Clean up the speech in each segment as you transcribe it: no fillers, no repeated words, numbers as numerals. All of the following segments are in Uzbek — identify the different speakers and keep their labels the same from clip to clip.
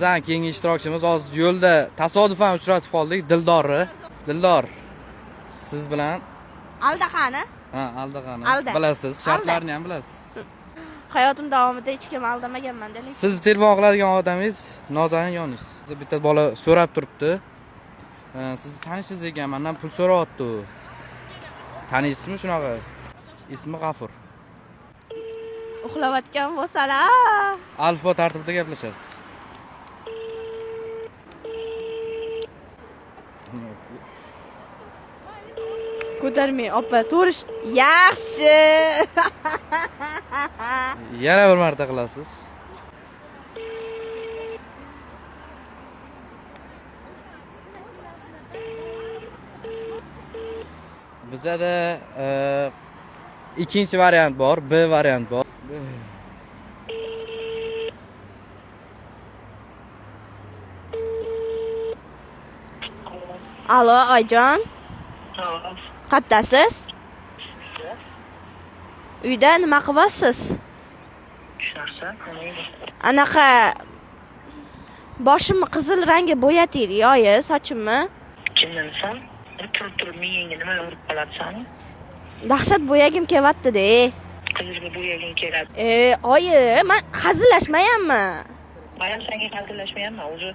Speaker 1: Bizani keyingi ishtirokchimiz hozir yo'lda tasodifan uchratib qoldik, Dildorni. Dildor, siz bilan
Speaker 2: Aldaqani.
Speaker 1: Ha, aldag'ani
Speaker 2: Alda.
Speaker 1: Bilasiz, shartlarni ham bilasiz.
Speaker 2: Hayotim davomida hech kim aldamaganman lekin.
Speaker 1: Siz telefon qiladigan odamingiz Nozanin yoningiz. Bitta bola so'rab turibdi. Sizni tanishingiz ekan, mendan pul so'rayapti u. Taniysizmi shunaqa? Ismi G'afur.
Speaker 2: Uxlayotgan bo'lsalar.
Speaker 1: Alifbo tartibida gaplashasiz.
Speaker 2: Ko'tarmang, opa, to'rish yaxshi.
Speaker 1: Yana bir marta qilasiz. Bizada ikkinchi variant bor, B variant bor.
Speaker 2: Alo, Oyjon. Qattasiz? Uyda nima qilyapsiz?
Speaker 3: Narsa.
Speaker 2: Anaqa boshimni qizil rangga bo'yating, oyi, sochimni.
Speaker 3: Kimdansan? Turib turib miyangga nima urib qoladi sani?
Speaker 2: Dahshat bo'yagim kelyapti-da.
Speaker 3: Qizilga bo'yaging keladi.
Speaker 2: E, oyi, man hazillashmayapman.
Speaker 3: Man ham senga hazillashmayapman. O'zi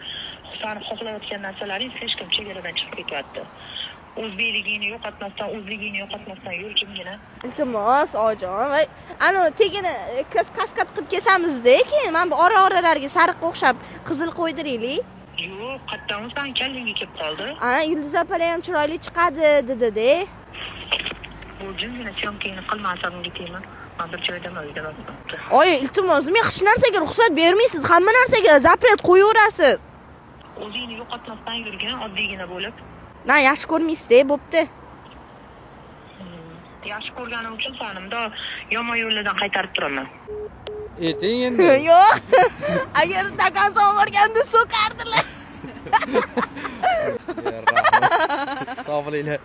Speaker 3: sani xohlayotgan narsalaring слишком chegaradan chiqib ketyapti. O'zbekligingni yo'qotmasdan, o'zligingni yo'qotmasdan yur jimgina.
Speaker 2: Iltimos, oyijon. Voy, anu tegini kaskad qilib kesamizda, keyin mana bu ora-oralariga sariqqa o'xshab qizil qo'ydiraylik.
Speaker 3: Yo'q, qayerdan u sani kallangga kelib qoldi?
Speaker 2: Ana Yulduz opalar ham chiroyli chiqadi dedi-da.
Speaker 3: Bu jimgina syomkangni qilma, asabimga tegma. Man bir joydaman, uyda emasman.
Speaker 2: Oyi, iltimos, men hech narsaga ruxsat bermaysiz, hamma narsaga zapret qo'yaverasiz.
Speaker 3: O'zingni yo'qotmasdan yurgin, oddiygina bo'lib.
Speaker 2: Na, yaxshi ko'rmaysiz-da, bo'pti.
Speaker 3: Yaxshi ko'rganim uchun sani mundoq yomon yo'llardan qaytarib turaman.
Speaker 1: Ayting endi.
Speaker 2: Yo'q. Agar dokan olganda so'kardilar.
Speaker 1: Ya rahmat. Sog' bo'linglar.